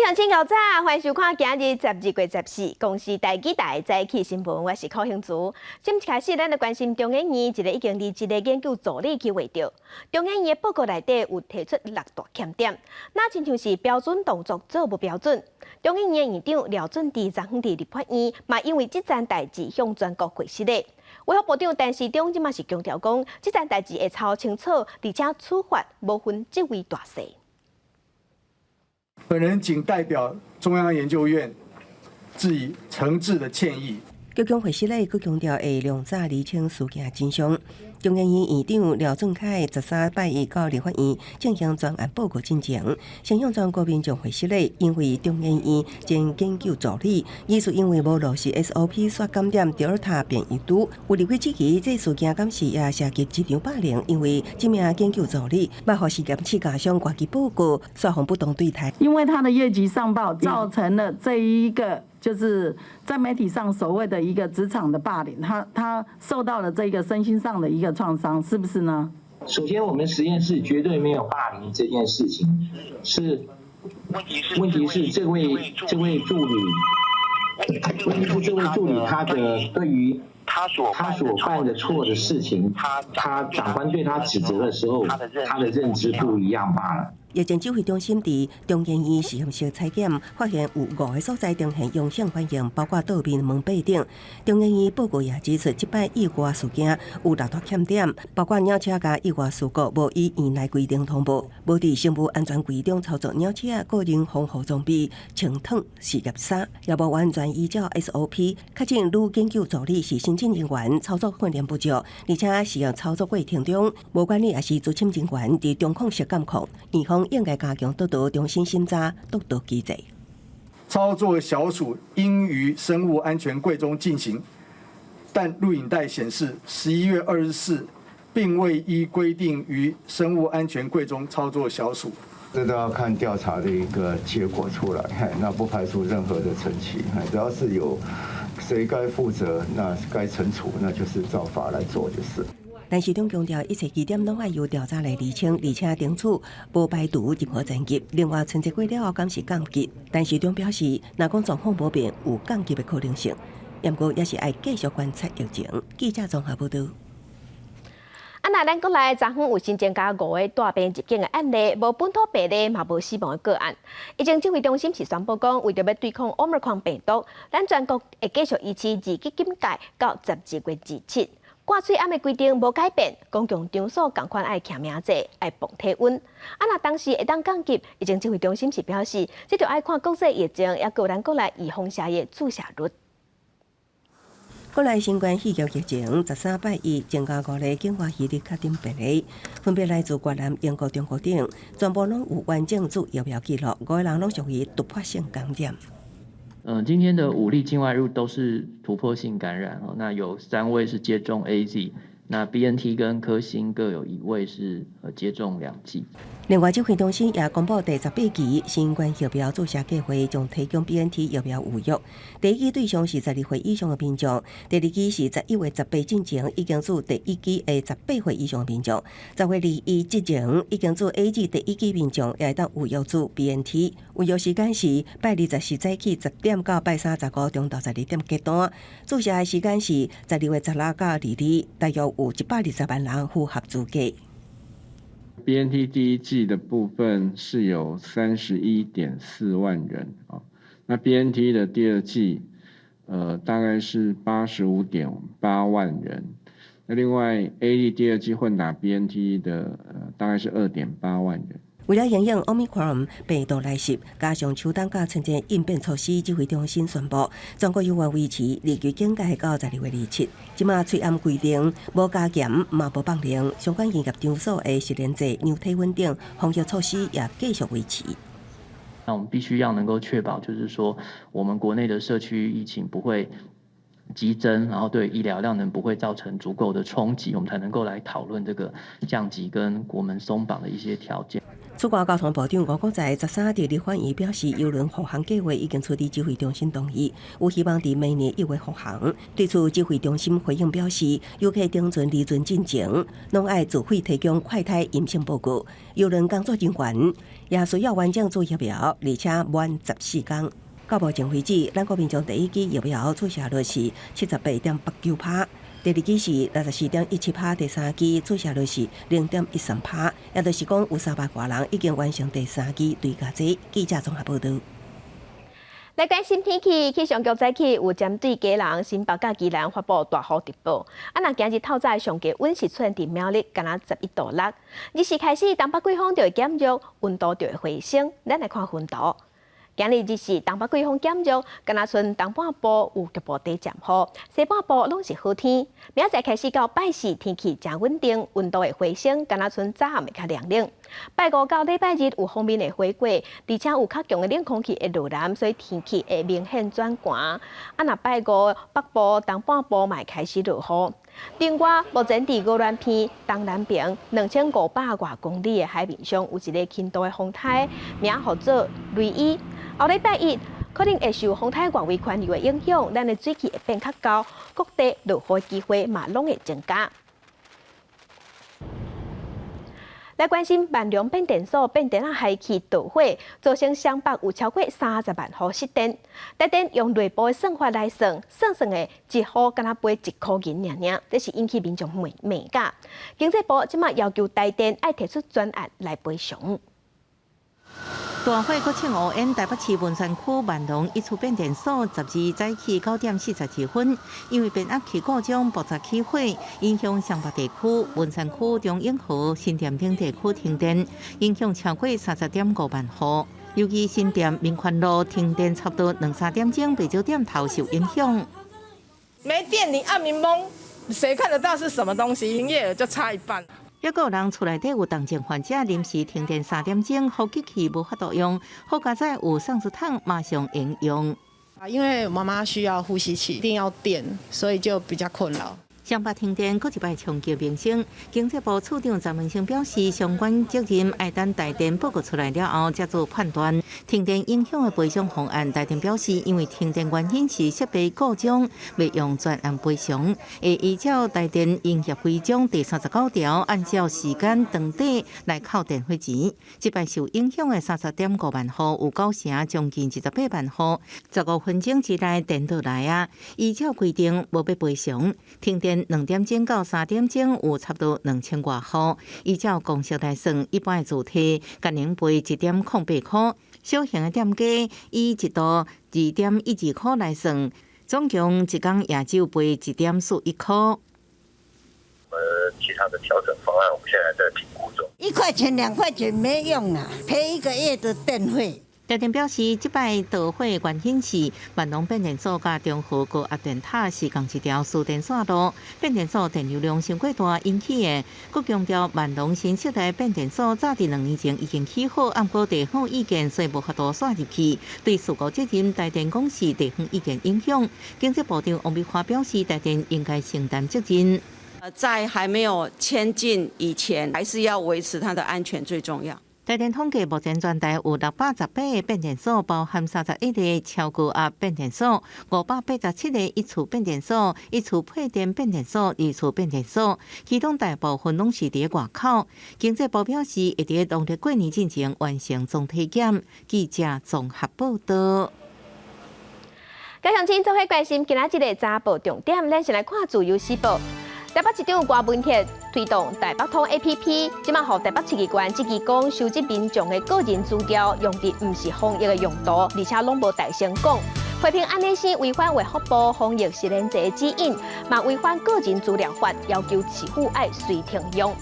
鄉親早，歡迎收看今日12月14公視台語台早起新聞，我是柯興祖。先一開始，咱來關心中研院一个已經離職的研究助理去畫著。中研院的報告內底有提出六大欠點，那親像是標準動作做無標準。中研院院長廖俊智昨昏佇立法院，嘛因為這件代誌向全國解釋咧。衛福部長陳時中這馬是強調講，這件代誌會查清楚，而且處罰無分職位大細。本人謹代表中央研究院致以誠摯的歉意。國共會失禮，閣強調會量早釐清事件真相。中研院院長廖俊凱13拜一到立法院進行專案報告進前，先向全國民眾回失禮，因為中研院前研究助理，疑似因為無落實 SOP，煞感染德爾塔變異株。有立委質疑，這事件敢是也涉及職場霸凌？因為這名研究助理捌予實驗室家長趕緊報告，煞予不當對待。因為他的越級上報，造成了這一個就是在媒體上所謂的一個職場的霸凌，他受到了這個身心上的一個創傷，是不是呢？首先，我們實驗室絕對沒有霸凌這件事情，是問題是這位助理，問題是這位助理他的對於他所犯的錯的事情，他長官對他指責的時候，他的認知不一樣罷了。疫情指揮中心佇中研院實驗室採檢，發現有五个所在呈現陽性反應，包括桌面、門把等。中研院報告也指出，這擺意外事件有六大欠點，包括鳥車共意外事故無依院內規定通報，無佇生物安全櫃中操作鳥車個人防護裝備、穿脫實驗衫，也無完全依照 SOP，確認女研究助理是新進人員，操作訓練不足，而且實驗操作過程中無管理抑是資深人員佇中控室監控，院方應該加強督導中心審查督導機制。操作小鼠應於生物安全櫃中進行，但錄影帶顯示11月24並未依規定於生物安全櫃中操作小鼠。這都要看調查的一個結果出來，那不排除任何的懲處，只要是有誰該負責，那該懲處，那就是照法來做就是。陳時中強調，一切疑點攏愛由調查來釐清，而且懲處無排除任何層級。另外，春節過了後，敢是降級？陳時中表示，若講狀況無變，有降級的可能性。不過，也是愛繼續觀察疫情。記者綜合報道。啊，若咱國內昨昏有新增加五个帶病入境的案例，無本土病例嘛無死亡的個案。疫情指揮中心是宣布講，為著欲對抗奧密克戎病毒，咱全國會繼續維持二級警戒到12月27。掛喙罨的規定無改變，公共場所仝款愛記名制，愛磅體溫。啊，若當時會當降級，疫情指揮中心是表示，這著愛看國際疫情，抑閣有咱國內預防射的注射率。國內新冠肺炎疫情13拜一增加五个境外移入確診病例，分別來自越南、英國、中國等，全部攏有完整注疫苗記錄，五個人攏屬於突破性感染。今天的五例境外入都是突破性感染哦，那有三位是接種 AZ，那 BNT 跟科興各有一位是接種兩劑。另外，指揮中心也公布第十八期新冠疫苗注射計劃，將提供 BNT 疫苗預約。第一劑對象是12歲以上的民眾，第二劑是11月18進前已經注第一劑的18歲以上的民眾。10月21之前已經注 AZ 第一劑民眾也會當預約注 BNT。預約時間是拜24早起10點到拜三十五中晝12點結單。注射的時間是12月16到22，大約有120萬人符合資格。 BNT 第一劑的部分是有31.4萬人啊，那 BNT 的第二劑，大概是85.8萬人，那另外 AZ 第二劑混打 BNT 的，大概是2.8萬人。為了因應奧密克戎病毒來襲，加上秋冬佮春節應變措施，指揮中心宣布，全國猶原維持二級警戒到12月27。這馬喙罨規定無加嚴，嘛無放寬，相關營業場所的實聯制、量體溫等防疫措施也繼續維持。那我們必須要能夠確保，就是說我們國內的社區疫情不會激增，然後對醫療量能不會造成足夠的衝擊，我們才能夠來討論這個降級跟國門鬆綁的一些條件。此外，交通部長吳國才13佇立法院表示，郵輪復航計劃已經取得指揮中心同意，有希望佇明年1月復航。對此，指揮中心回應表示，遊客登船離船進前，攏愛自費提供快篩陰性報告。郵輪工作人員也需要完整注疫苗，而且滿14天。到目前為止，咱國民眾第一劑疫苗注射率是78.89%。第二劑是64.17%，第三劑注射率是0.13%，也就是講有3萬外人已經完成第三劑追加劑。記者綜合報導。來關心天氣，氣象局早起有針對基隆、新北佮宜蘭發布大雨特報。啊，若今日透早上低溫是出現佇苗栗，敢若11度6。日時開始，東北季風就會減弱，溫度就會回升。咱來看溫度。今日日時東北季風減弱，敢若賰東半部有局部短暫雨，西半部攏是好天。明仔載開始到拜四天氣誠穩定，溫度會回升，敢若賰早暗會較涼冷。拜五到禮拜日有鋒面的回過，而且有較強的冷空氣會落南，所以天氣會明顯轉寒。啊，若拜五北部東半部嘛會開始落雨。另外，目前佇鵝鑾鼻東南邊2500外公里的海面上，有一个輕度的風颱，名號做雷伊。後禮拜一可能會受風颱外圍環流的影響，咱的水汽會變較厚，各地落雨機會嘛攏會增加。來關心萬隆變電所變電仔害去導火，造成雙北有超過30萬戶失電。台電用內部的算法來算，算算的一戶敢若賠1箍銀爾爾，這是引起民眾罵罵甲。經濟部這馬要求台電愛提出專案來賠償。大火閣衝烏煙，台北市文山區萬隆一處變電所12早起9點42分，因為變壓器故障爆炸起火，影響雙北地區、文山區、中永和、新店等地區停電，影響超過30.5萬戶。尤其新店民權路停電差不多兩三點鐘，袂少店頭受影響。沒電，你按明蒙，誰看得到是什麼東西？營業額就差一半。抑閣有人厝內底有重症患者，臨時停電3點鐘，呼吸器無法度用，好佳哉有送出桶，馬上應用。啊，因為媽媽需要呼吸器，一定要電，所以就比較困擾。雙北停電，閣一擺衝擊民生。經濟部次長陳文生表示，相關責任愛等台電報告出來了後，才做判斷。停電影響的賠償方案，台電表示，因為停電原因是設備故障，袂用專案賠償，會依照台電營業規章第39條，按照時間長短來扣電費錢。這擺受影響的30.5萬戶有九成，將近28萬戶，15分鐘之內電倒來啊！依照規定，無欲賠償。停電2點鐘到3點鐘有差不多2000外戶，依照公式來算，一般的住宅共能賠1.08箍，小型的店家以一度2.12箍來算，總共一工也只有賠1.41箍。其他的調整方案，我們現在在評估中。1塊錢、2塊錢沒用啦，賠一個月的電費。台電表示，這擺導火原因是萬隆變電所佮中和高壓電塔是仝一條輸電線路，變電所電流量傷過大引起的。閣強調萬隆新設的變電所早佇2年前已經起好，毋過地方意見所以無法度煞入去，對事故責任台電公司地方意見影響。經濟部長王美花表示，台電應該承擔責任。在還沒有遷進以前，還是要維持它的安全最重要。台電統計，目前全台有618個變電所，包含31個超高壓變電所、587個一處變電所、一處配電變電所、二處變電所，其中大部分攏是佇外口。經濟部表示，會佇農曆過年進前完成總體檢。記者綜合報導。各位鄉親做伙關心今仔日的早報重點，咱先來看自由時報。台北市長柯文哲推動台北通 APP，這馬予台北市議員質疑講，收集民眾的個人資料用佇毋是防疫的用途，而且攏無代先講，批評按呢是違反衛福部防疫實聯制指引，嘛違反個人資料法，要求市府愛隨停用。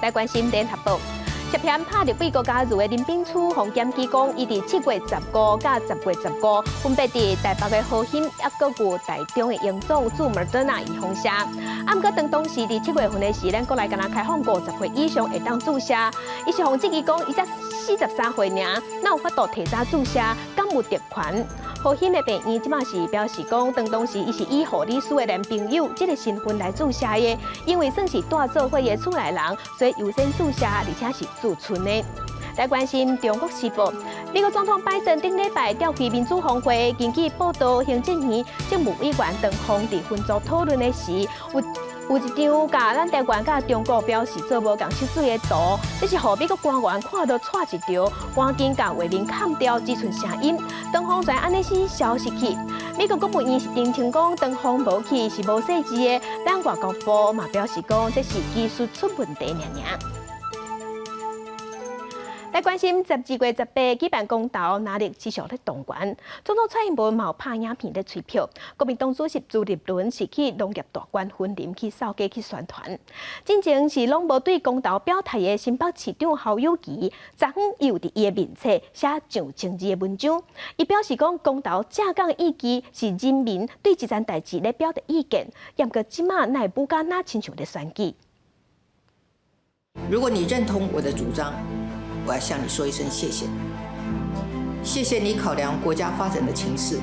來關心聯合報，涉嫌拍入美國加入的林秉樞，予檢舉講，伊佇7月15佮10月15，分別佇台北的和欣，抑閣有台中的榮總注莫德納預防射。啊，毋過當當時佇7月份的時，咱國內敢若開放50歲以上會當注射，伊是予質疑講，伊才43歲爾，哪有法度提早注射？敢有特權？和欣的病院這馬是表示講，當當時伊是以護理師的男朋友這个身份來注射的，因為算是蹛做伙的厝內人，所以優先注射，而且是自存的。來關心中國時報，美國總統拜登頂禮拜召開民主峰會，根據報道，行政院政務委員陳峰佇分組討論的時，有一張共咱台灣佮中國表示做無仝色水的圖，這是予美國官員看著掣一著，趕緊共畫面砍掉，只賰聲音。陳峰才按呢先消失去。美國國務院是澄清講，陳峰無去是無細緻的，咱外交部嘛表示講，這是技術出問題爾爾。來關心12月18舉辦公投，藍綠持續咧動員。總統蔡英文嘛有拍影片咧催票。國民黨主席朱立倫是去農業大縣雲林去掃街去宣傳。進前是攏無對公投表態的新北市長侯友宜，昨昏伊有佇伊的面冊寫上千字的文章。伊表示講，公投正港意義是人民對這件代誌咧表達意見，毋過這馬哪會武甲若親像咧選舉。如果你認同我的主張，我要向你說一聲謝謝，謝謝你考量國家發展的情勢，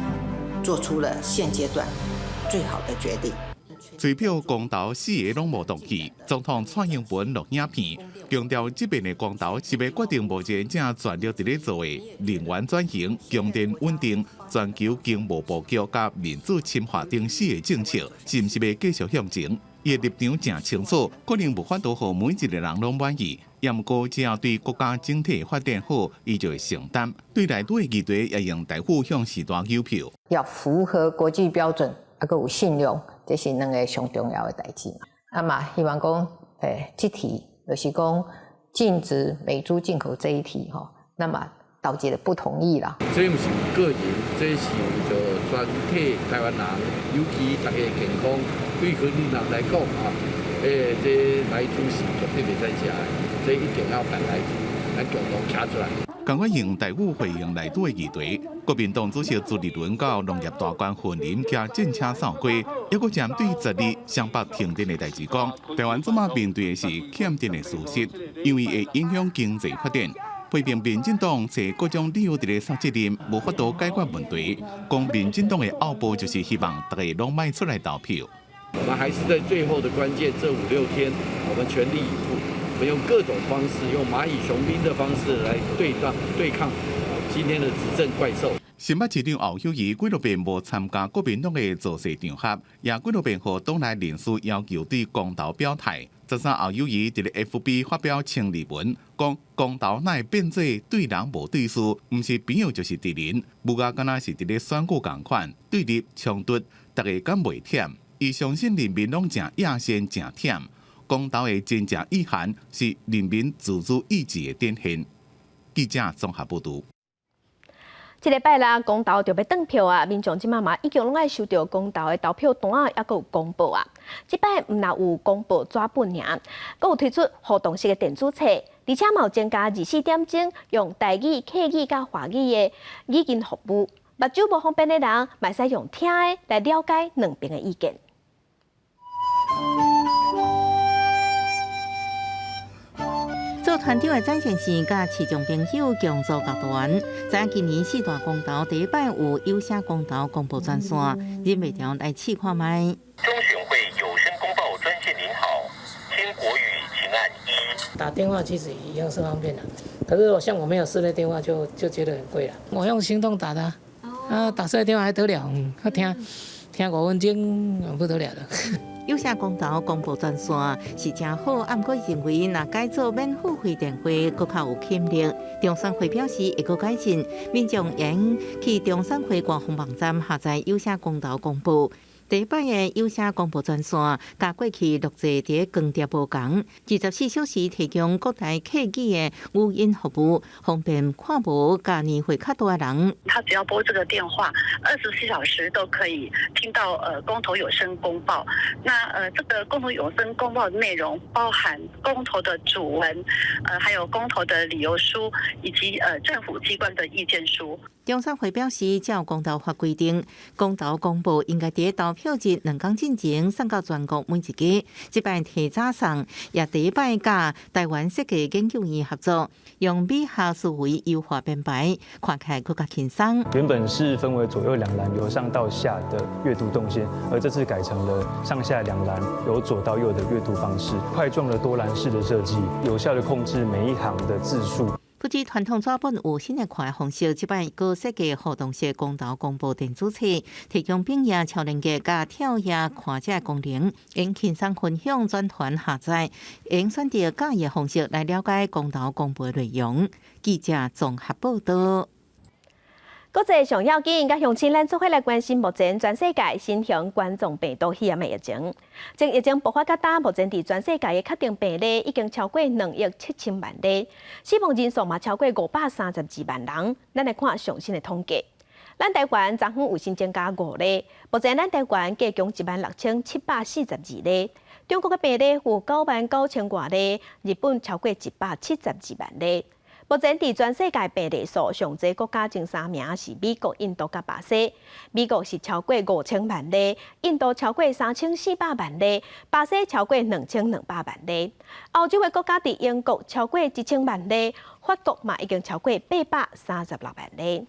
做出了現階段最好的決定。催票公投四个攏無動去，總統蔡英文錄影片，強調這遍的公投是欲決定目前正全力佇咧做的能源轉型、供電穩定、全球經貿布局佮民主深化等四个政策，是毋是欲繼續向前？伊的立場誠清楚，可能無法度予每一个人攏滿意，毋過只要對國家整體發展好，伊就會承擔。對內地議題也用台語向時代求票。要符合國際標準，猶閣有信用，這是兩个上重要的代誌。啊嘛，希望講，這題就是講禁止美豬進口這一題，吼，那麼導致的不同意啦。這毋是個人，這是為著全體台灣人，尤其大家健康，對雲林人來講啊，這萊豬是絕對袂使食的，這一定要反萊豬，來共同站出來。仝款用台語回應內地的議題，國民黨主席朱立倫到農業大縣雲林駕戰車掃街，猶閣針對12雙北停電的代誌講，台灣這馬面對的是欠電的事實，因為會影響經濟發展。批評民進黨揣各種理由佇咧捒責任，無法度解決問題。講民進黨的奧步就是希望大家攏莫出來投票。我們還是在最後的關鍵這五六天，我們全力以赴，我們用各種方式，用螞蟻雄兵的方式來對抗對抗今天的執政怪獸。新北市長侯友宜幾落遍無參加國民黨的造勢場合，也幾落遍予黨內人士要求對公投表態。13侯友宜佇咧 FB 發表千字文，講公投哪會變做對人無對事，毋是朋友就是敵人，無甲敢若是佇咧選舉仝款，對立衝突，大家敢袂忝？伊相信人民攏誠野善誠忝，公投的真正意涵是人民自主意志的展現。記者綜合報導。這禮拜啦，公投就欲轉票啊！民眾這馬嘛已經攏愛收著公投的投票單仔，猶閣有公報啊。這擺毋但有公報紙本爾，閣有推出互動式的電子冊，而且嘛有增加24點鐘用台語、客語佮華語的語音服務。目睭無方便的人，嘛會使用聽的來了解兩邊的意見。做團長的展現是佮市長朋友共組樂團。知影今年四大公投第一擺有有聲公投公報專線，忍袂牢來試看覓。中選會有聲公報專線，您好，聽國語請按一。打電話其實一樣是方便的，可是我像我沒有室內電話就覺得很貴啦。我用行動打的，啊，打室內電話還得了？我聽聽5分鐘不得了了。有聲公投公報專線是誠好，毋過認為若改做免付費電話，閣較有吸引力。中選會表示會閣改進，民眾會去中選會官方網站下載有聲公投公報。第一擺的有聲公報專線，佮過去錄製佇光碟無仝，24小時提供國台客語的語音服務，方便看無佮年歲較大的人。他只要撥這個電話，24小時都可以聽到公投有聲公報。那這個公投有聲公報的內容包含公投的主文，還有公投的理由書，以及政府機關的意見書。中選會表示，照公投法規定，公投公報應該佇投票日兩工進前送到全國每一家。這擺提早送，也第一擺佮台灣設計研究院合作，用美學思維優化編排，看起來閣較輕鬆。原本是分為左右兩欄由上到下的閱讀動線，而這次改成了上下兩欄由左到右的閱讀方式，塊狀的多欄式的設計，有效的控制每一行的字數。不止傳統紙本有新的看方式，這擺閣設計互動式公投公報電子冊，提供反頁、超連結佮跳頁看這功能，用輕鬆分享、轉傳、下載，用選擇佮意的方式來了解公投公報內容。記者綜合報道。國際上要緊，佮鄉親咱做伙來關心目前全世界新型冠狀病毒肺炎的疫情。從疫情爆發到今，目前佇全世界的確定病例已經超過2億7千萬例，死亡人數嘛超過532萬人。咱來看上新的統計，咱台灣昨昏有新增加五例，目前咱台灣計共16,742例。中國的病例有9萬9千外例，日本超過172萬例。目前佇全世界病例數上濟國家前三名是美國、印度佮巴西。美國是超過5000萬例，印度超過3400萬例，巴西超過2200萬例。歐洲的國家佇英國超過1000萬例，法國嘛已經超過836萬例。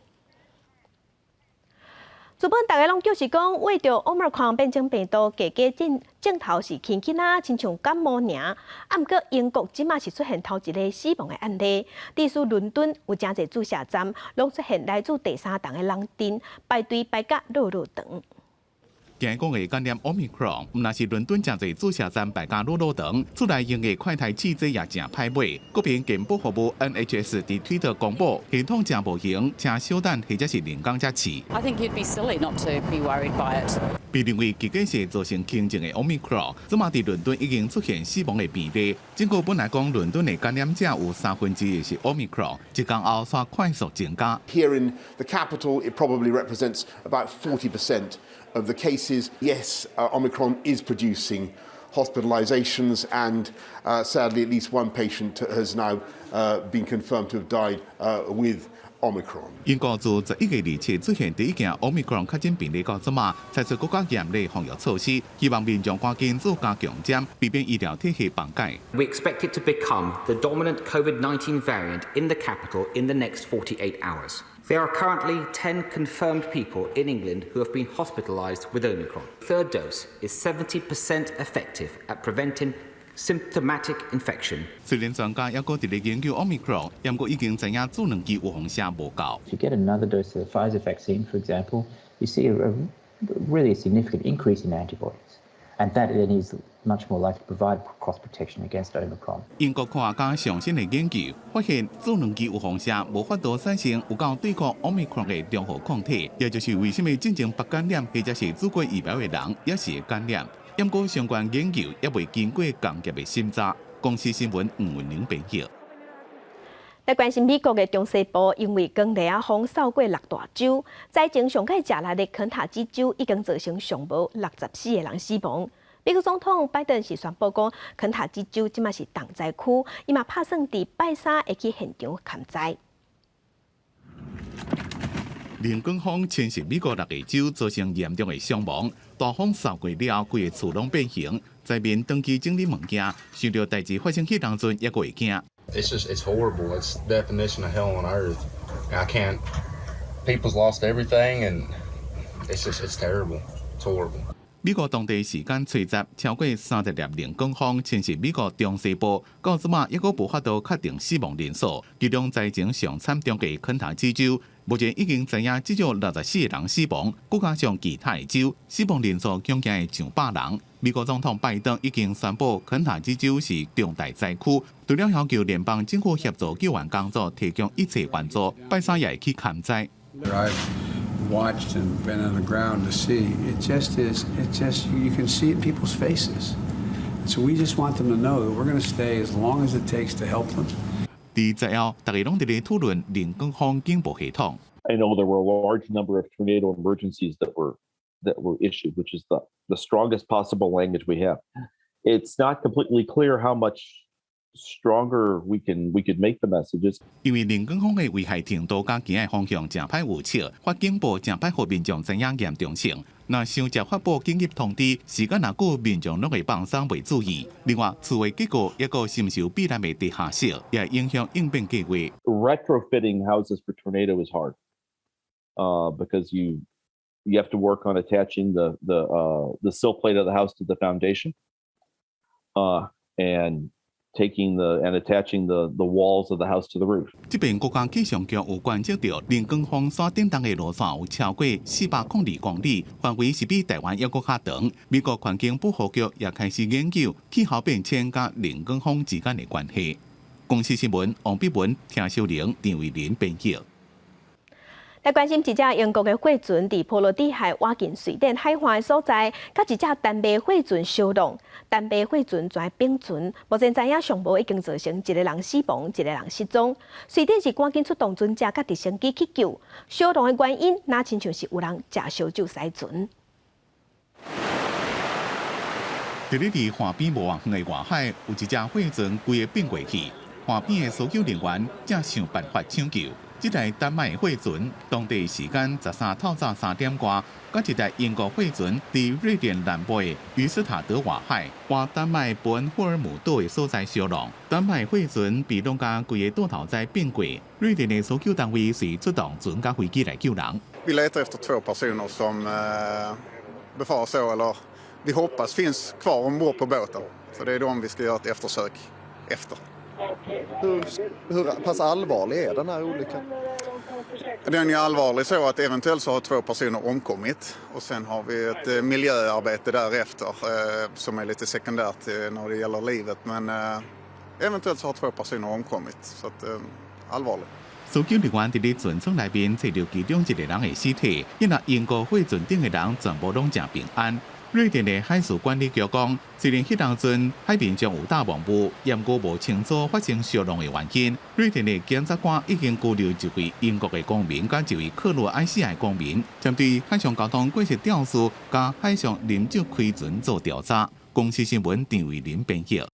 原本大家攏就是講，為著 Omicron 變種病毒，加加症症頭是輕輕仔，親像感冒爾。啊，毋過英國這馬是出現頭一个死亡的案例。佇屬倫敦有誠濟注射站，攏出現來自第三重的人陣，排隊排甲落落長。驚講會感染 Omicron，毋但是倫敦誠濟注射站排甲落落長，厝內用的快篩試劑也誠歹買。國民健保服務 NHS 佇推特公布，系統誠無閒，請小等或者是人工才試。 I think you'd be silly not to be worried by it. 被認為結果是造成輕症的 Omicron，這馬佇倫敦已經出現死亡的病例。整個本來講倫敦的感染者有1/3是 Omicron，一工後煞快速增加。 Here in the capital, it probably represents about 40% of the cases. Yes, Omicron is producing hospitalizations, and sadly, at least one patient has now been confirmed to have died with Omicron. 英國自11月27出現第一件 Omicron 確診病例到這馬，採取閣較嚴厲防疫措施，希望民眾趕緊做加強針，避免醫療體系崩解。 We expect it to become the dominant COVID-19 variant in the capital in the next 48 hours. There are currently 10 confirmed people in England who have been hospitalised with Omicron. Third dose is 70% effective at preventing symptomatic infection. 雖然專家猶閣佇咧研究 Omicron，毋過已經知影注兩劑預防射無夠。 If you get another dose of the Pfizer vaccine, for example, you see a really significant increase in antibodies, and that then is much more likely to provide cross protection against Omicron. 英國科學家上新的研究發現，注兩劑預防射無法度產生有夠對抗 Omicron 的中和抗體，也就是為啥物進前捌感染或者是注過疫苗的人也是會感染。毋過相關研究猶未經過工業的審查。公視新聞吳文玲編譯。來關心美國的中西部，因為狂熱仔風掃過六大州，災情上蓋食力的肯塔基州已經造成上無64個人死亡。美國總統拜登是宣布講，肯塔基州這馬是重災區，伊嘛拍算佇拜三會去現場勘災。龍捲風侵襲美國六個州，造成嚴重的傷亡。大風掃過了後，規个厝攏變形，災民長期整理物件，想著代誌發生彼當陣，猶閣會驚。 It's just it's horrible. It's the definition of hell on earth. I can't. People's lost everything, and it's just it's terrible. It's horrible. 美國當地時間吹襲超過30粒龍捲風侵襲美國中西部，到這馬猶閣無法度確定死亡人數。其中災情上慘重的肯塔基州，目前已經知影至少64個人死亡，閣加上其他的州，死亡人數恐驚會上百人。美國總統拜登已經宣布肯塔基州是重大災區，除了要求聯邦政府協助救援工作，提供一切援助，拜三也會去勘災。 Watched and been on the ground to see. It just is, it just, you can see it in people's faces. So we just want them to know that we're going to stay as long as it takes to help them. 佇最後，大家攏佇咧討論龍捲風警報系統。 I know there were a large number of tornado emergencies that were issued, which is the strongest possible language we have. It's not completely clear how much stronger we could make the messages. 因為龍捲風的危害程度佮行的方向誠歹預測，發警報誠歹予民眾知影嚴重性。若傷捷發布緊急通知，時間若久，民眾攏會放鬆袂注意。另外，厝的結構抑閣深受避難的地下室，也會影響應變計劃。 Retrofitting houses for tornado is hard because you have to work on attaching the sill plate of the house to the foundation, and Taking the and attaching the walls of the house to the roof. 這邊國家氣象局有觀測到龍捲風所頂動的路線有超過402公里，範圍是比台灣猶閣較長。美國環境保護局也開始研究氣候變遷佮龍捲風之間的關係。公視新聞王碧文、田秀玲、張慧玲編輯。來關心一隻英國的貨船佇波羅的海倚近瑞典海岸的所在，佮一隻丹麥貨船相撞。丹麥貨船全並船，目前知影上無已經造成一個人死亡，一個人失蹤。瑞典是趕緊出動船隻佮直升機去救。相撞的原因，若親像是有人食燒酒駛船。佇咧離岸邊無偌遠的外海，有一隻貨船規个並過去，岸邊的搜救人員正想辦法搶救。這台丹麥貨船，當地時間13透早3點外，佮一台英國貨船佇瑞典南部的於斯塔德外海，倚丹麥博恩霍爾姆島的所在相撞。丹麥貨船被弄甲規个倒頭在變過，瑞典的搜救單位隨出動船佮飛機來救人。 Vi letar efter två personer som befaras så, eller vi hoppas finns kvar ombord på båten. Så det är de vi ska göra ett eftersök efter. Hur pass allvarlig är den här olyckan? Den är allvarlig så att eventuellt så har två personer omkommit och sen har vi ett miljöarbete därefter som är lite sekundärt när det gäller livet, men eventuellt så har två personer omkommit, så att allvarligt. 搜救人員佇咧船艙內面揣著其中一個人的屍體，因為英國貨船頂的人全部攏誠平安。瑞典的海事管理局講，雖然彼當陣海面上有大霧霧，毋過無清楚發生相撞的原因。瑞典的檢察官已經拘留一位英國的公民佮一位克羅埃西亞的公民，針對海上交通過失肇事佮海上啉酒開船做調查。公視新聞張慧玲編譯。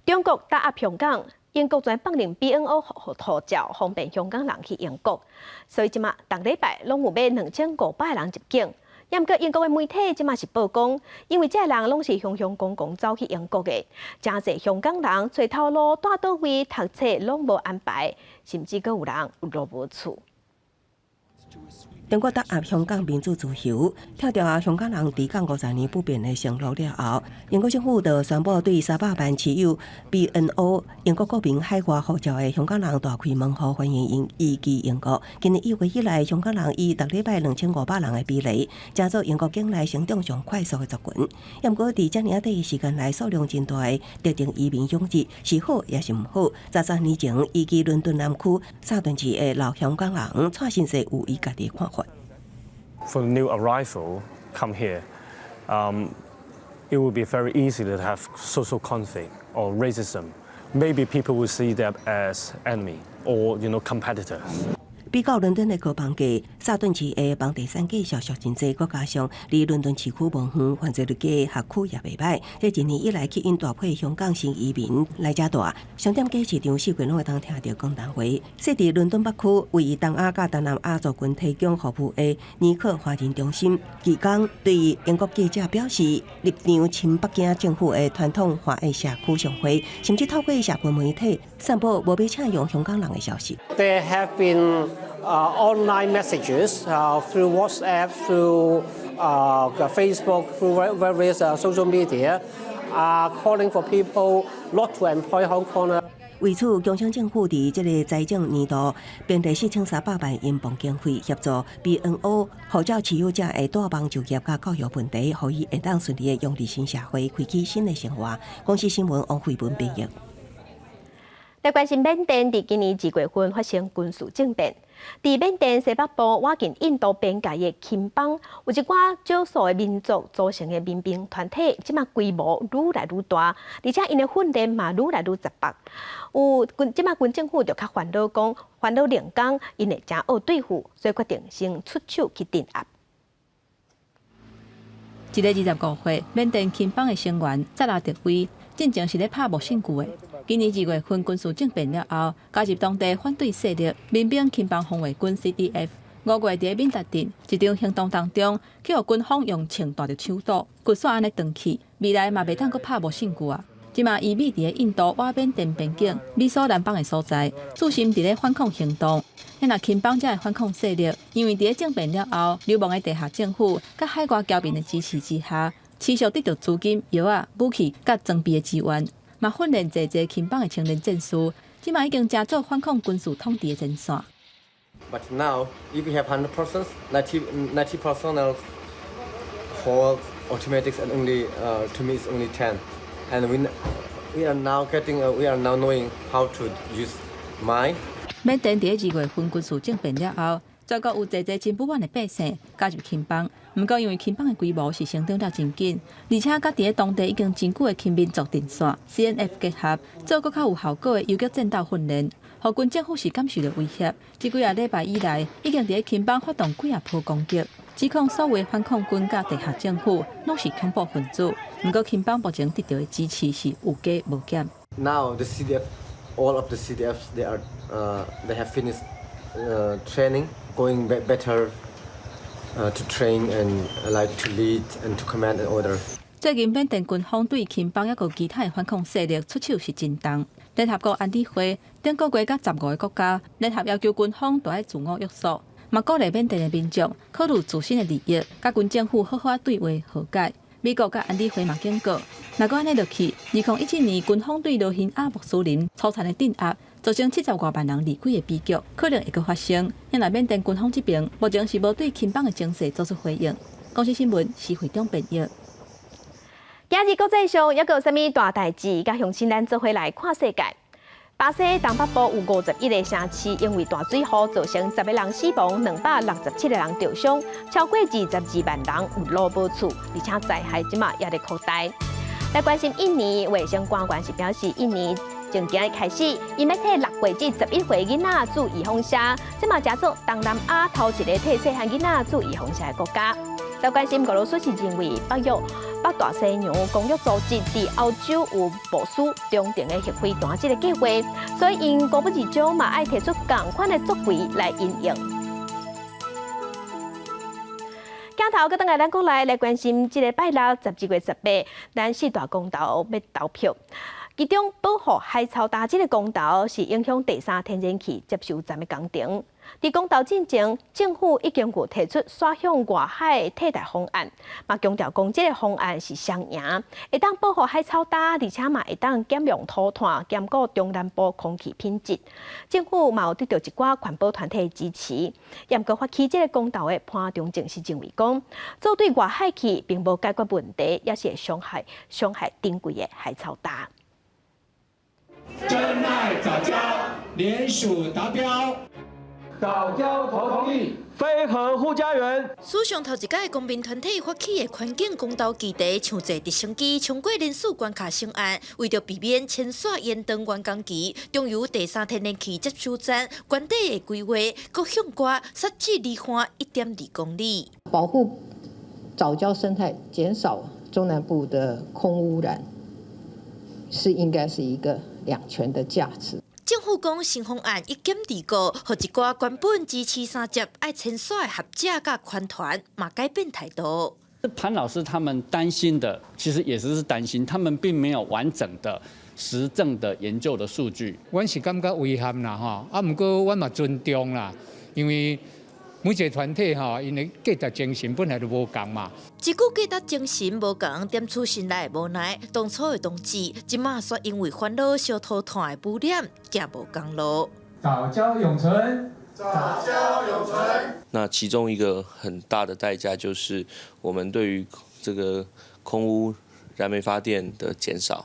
中國打壓香港。英國全放任 BNO 護照，方便香港人去英國，所以這馬逐禮拜攏有欲2500人入境。毋過英國的媒體這馬是報講，因為這个人攏是雄雄公公走去英國的，誠濟香港人揣頭路、蹛佗位、讀冊攏無安排，甚至閣有人有路無厝。中國打壓香港民主自由，拆掉啊香港人治港50年不變的承諾了後，英國政府就宣布對300萬持有 BNO 英國國民海外護照的香港人大開門戶，歡迎𪜶移居英國。今年1月以來，香港人以逐禮拜2500人的比例，成做英國境內成長上快速的族群。毋過，佇遮爾仔短的時間內，數量真大的特定移民湧入，是好抑是毋好？13年前移居倫敦南區薩頓市的老香港人蔡先生有伊家己的看法。 For the new arrival come here, it will be very easy to have social conflict or racism. Maybe people will see them as enemy or competitors. 比較倫敦的高房價，薩頓市的房地產價數俗真濟，閣加上離倫敦市區無遠，犯罪率低，學區也袂䆀。這一年以來吸引大批香港新移民來遮蹛。商店街市場四界攏會當聽著廣東話。設佇倫敦北區，為東亞佮東南亞族群提供服務的尼克華人中心，義工對英國記者表示，立場親北京政府的傳統華裔社區商會，甚至透過社群媒體散布無欲請用香港人的消息。 There have been online messages through WhatsApp, through Facebook, through various social media, calling for people not to employ Hong Kongers. 為此，強生政府佇這个財政年度編列4300萬英鎊經費，協助 BNO 護照持有者的帶望就業佮教育問題，予伊會當順利的融入新社會，開啟新的生活。公視新聞王慧文編譯。來關心緬甸，佇今年2月份發生軍事政變。佇緬甸西北部倚近印度邊界的欽邦，有一寡少數的民族組成的民兵團體，這馬規模愈來愈大，而且𪜶的訓練嘛愈來愈雜縛。有軍這馬軍政府就較煩惱，講煩惱兩工，𪜶會誠惡對付，所以決定先出手去鎮壓。一个25歲緬甸欽邦的成員薩拉德威，進前是咧拍無證據的。今年2月份軍事政變了後，加入當地反對勢力民兵欽邦防衛軍 CDF。5月佇咧緬達鎮一場行動當中，去予軍方用槍彈著手肚，骨煞按呢斷去，未來嘛袂當閣拍無證據啊！這馬伊匿佇咧印度倚緬甸邊境美索蘭邦的所在，專心佇咧反抗行動。若欽邦遮的反抗勢力，因為佇咧政變了後，流亡的地下政府佮海外僑民的支持之下，持續得著資金、藥仔、武器佮裝備的支援。嘛訓練濟濟欽邦的青年戰士，這馬已經成做反抗軍事統治的前線。 But now, if we have 100 persons, 90 personnel hold automatics and only to me it's only 10. And we are now knowing how to use mine. 緬甸佇2月份軍事政變了後，全國有濟濟真不滿的百姓加入欽邦。毋過因為欽邦的規模是成長得真緊，而且佮佇咧當地已經真久的欽民族陣線 CNF 結合，做閣較有效果的游擊戰鬥訓練，予軍政府是感受著威脅。這幾仔禮拜以來，已經佇咧欽邦發動幾仔波攻擊，指控所謂反抗軍佮地下政府攏是恐怖分子。毋過欽邦目前得著的支持是有加無減。 Now the CDF, all of the CDFs, they have finished training, going better to train and like to lead and to command and order. 最近緬甸軍方對欽邦抑閣其他的反抗勢力出手是真重。聯合國安理會頂個月佮15個國家聯合要求軍方著愛自我約束，嘛鼓勵緬甸的民眾考慮自身的利益，佮軍政府好好對話和解。美國佮安理會嘛警告，若閣按呢落去，2017年軍方對羅興亞穆斯林粗殘的鎮壓，造成70外萬人離開的悲劇，可能會閣發生。因為緬甸軍方這邊目前是無對欽邦的情勢做出回應。公視新聞施惠中編譯。今日國際上猶閣有啥物大代誌？佮鄉親咱做伙來看世界。巴西東北部有51個城市因為大水雨造成10個人死亡，267個人著傷，超過22萬人有路無厝，而且災害這馬也咧擴大。來關心印尼衛生官員是表示，印尼從今日開始，𪜶欲替6歲至11歲囡仔注預防射，這嘛成做東南亞頭一个替細漢囡仔注預防射的國家。來關心俄羅斯是認為北約北大西洋公約組織佇歐洲有部署中程的核飛彈這个計劃，所以𪜶高不二將嘛愛提出仝款的作為來因應。鏡頭閣轉來咱國內來關心，這个拜六12月18，咱四大公投欲投票。其中保護海草礁這个公投是影響第三天然氣接收站的工程。佇公投進前，政府已經有提出徙向外海替代方案，嘛強調講這个方案是雙贏，會當保護海草礁，而且嘛會當減量塗炭，兼顧中南部空氣品質。政府嘛有得著一寡環保團體的支持。毋過發起這个公投的潘忠政是認為講，做對外海去並無解決問題，也是會傷害珍貴的海草礁。珍愛藻礁，聯署達標。藻礁投同意，非核護家園。史上頭一擺公民團體發起的環境公投議題，像坐直升機衝過聯署關卡成案，為著避免遷徙延長完工期，中油第三天然氣接收站原底的規劃，閣向外設置離岸1.2公里。保護藻礁生態，減少中南部的空污染，是應該是一個兩全的價值。政府講新方案一減二顧，予一寡原本支持三接愛遷徙的學者佮環團嘛改變態度。潘老師他們擔心的，其實也只是擔心，他們並沒有完整的實證的研究的數據。阮是感覺遺憾啦，吼，啊，毋過阮嘛尊重啦，因為每一個團體吼，𪜶的價值精神本來就無仝嘛。這句價值精神無仝，點出心內的無奈。當初的同志，這馬煞因為煩惱燒塗炭的污染，行無仝路。藻礁永存，藻礁永存。那其中一個很大的代價就是我們對於這個空污燃煤發電的減少，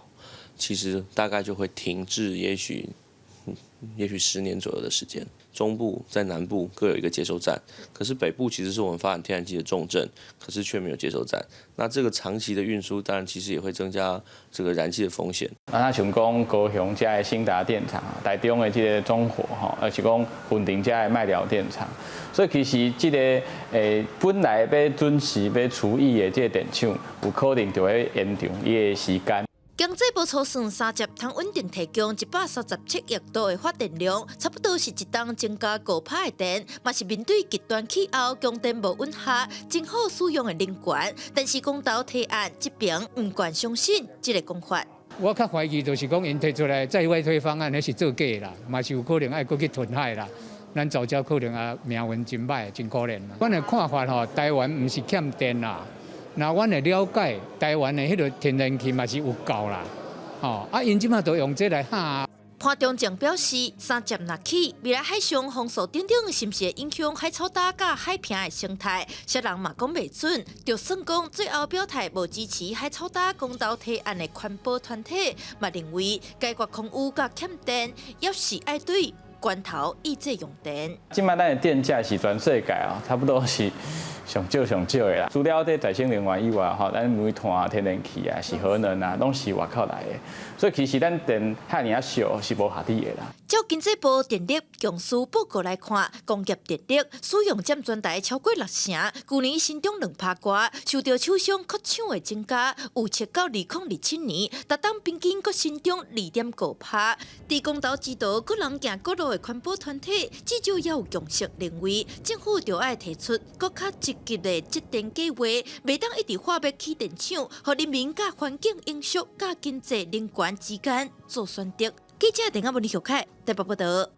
其實大概就會停滯，也許10年左右的時間。中部在南部各有一個接收站，可是北部其實是我們發展天然氣的重鎮，可是卻沒有接收站。那這個長期的運輸，當然其實也會增加這個燃氣的風險。啊，像講高雄遮的興達電廠，台中的這个中火吼，抑是講雲林遮的麥寮電廠，所以其實這个本來欲準時欲除役的這个電廠，有可能就會延長伊的時間。經濟部粗算三接通穩定提供137億度的發電量，差不多是一冬增加5%的電，嘛是面對極端氣候供電無穩下，真好使用的能源。但是公投提案這邊毋願相信這个講法。我較懷疑就是講，𪜶提出來再外推方案，彼是做假啦，嘛是有可能愛閣去吞海啦。咱藻礁可能也命運真歹，真可憐啦。阮的看法吼，台灣毋是欠電啦。那阮的了解，台灣的彼个天然氣嘛是有夠啦。吼，啊，𪜶這馬就用這來嚇。潘忠政表示，三接若起，未來海上風速等等，是毋是會影響海草礁佮海坪的生態？啥人嘛講袂準。就算講最後表態無支持海草礁公投提案的環保團體，嘛認為解決空污佮欠電，猶是愛對源頭抑制用電。這擺咱的電價是全世界啊，差不多是上少上少的啦。除了這再生能源以外，吼，咱煤炭啊、天然氣啊、是核能啊，攏是外口來的。所以其實咱電遐爾仔俗是無合理的啦。照經濟部電力公司報告來看，工業電力使用佔全台超過六成，舊年成長2%外，受著廠商擴廠的增加，預測到2027年，逐冬平均閣成長2.5%。佇公投指導各人行各路的環保團體，至少也有共識，認為政府著愛提出閣較積極的節電計劃，袂當一直喊欲起電廠，予人民佮環境影響佮經濟能源之間做選擇。記者鄧阿文、李小凱台北報導。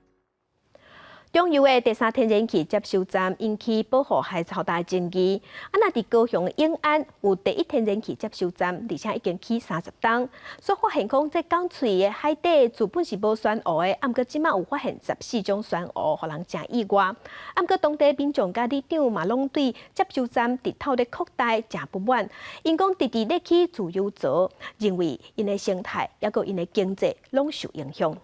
中油的第三天然氣接收站引起保護海草礁爭議。啊，若佇高雄永安有第一天然氣接收站，而且已經起30冬，煞發現講這港喙的海底原本是無珊瑚的，啊，毋過這馬有發現14種珊瑚，予人誠意外。啊，毋過當地民眾佮里長嘛攏對接收站直透咧擴大誠不滿，𪜶講直直咧起自由槽，認為𪜶的生態抑閣𪜶的經濟攏受影響。